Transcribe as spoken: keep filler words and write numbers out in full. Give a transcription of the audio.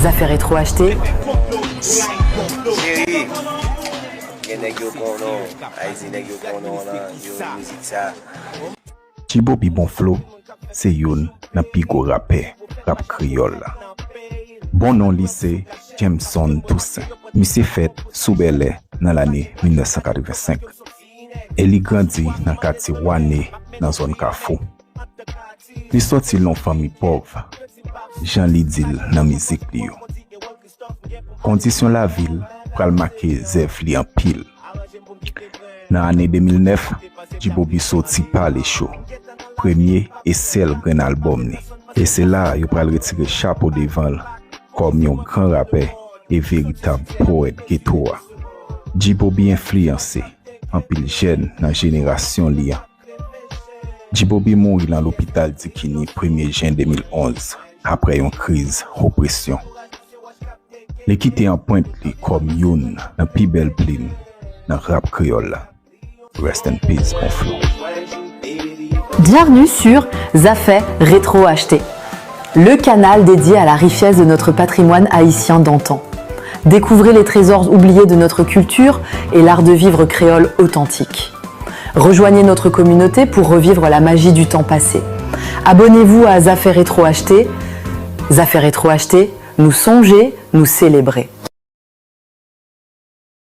Zafè Retro Achte. Cheri, gen nèg yo konnen w, Ayiti nèg yo konnen w nan yo mizik sa. G-Bobby Bon Flo se youn nan pi gwo rapè rap kreyòl la. Bon non li se Jameson Toussaint. Misye fèt sou Bèlè nan lane mil nèf san katrevensenk e li grandi nan katye Wane nan zòn Kafou. Li sòti l yon fanmi pòv, jan li di l nan mizik li yo. Kondisyon lavi l pral make zèv li anpil. Nan ane de mil nèf, G-Bobby soti Pale Cho, premye e sèl grenn albòm li. E se la a yo pral retire chapo devan l kòm yon gran rapè e veritab powèt geto a. G-Bobby enfliyanse anpil jèn nan jenerasyon li an. G-Bobby mouri nan lopital Dikini premye jen de mil onz apre yon kriz opresyon. Li kite anpwent li kòm youn nan pi bèl plim nan rap kreyòl la. Rest in peace, Bon Flo. Bienvenue sur Zafè Retro Achte, le canal dédié à la richesse de notre patrimoine haïtien d'antan. Découvrez les trésors oubliés de notre culture et l'art de vivre créole authentique. Rejoignez notre communauté pour revivre la magie du temps passé. Abonnez-vous à Zafè Retro Achte. Zafè Retro Achte, nou sonje, nou selebre.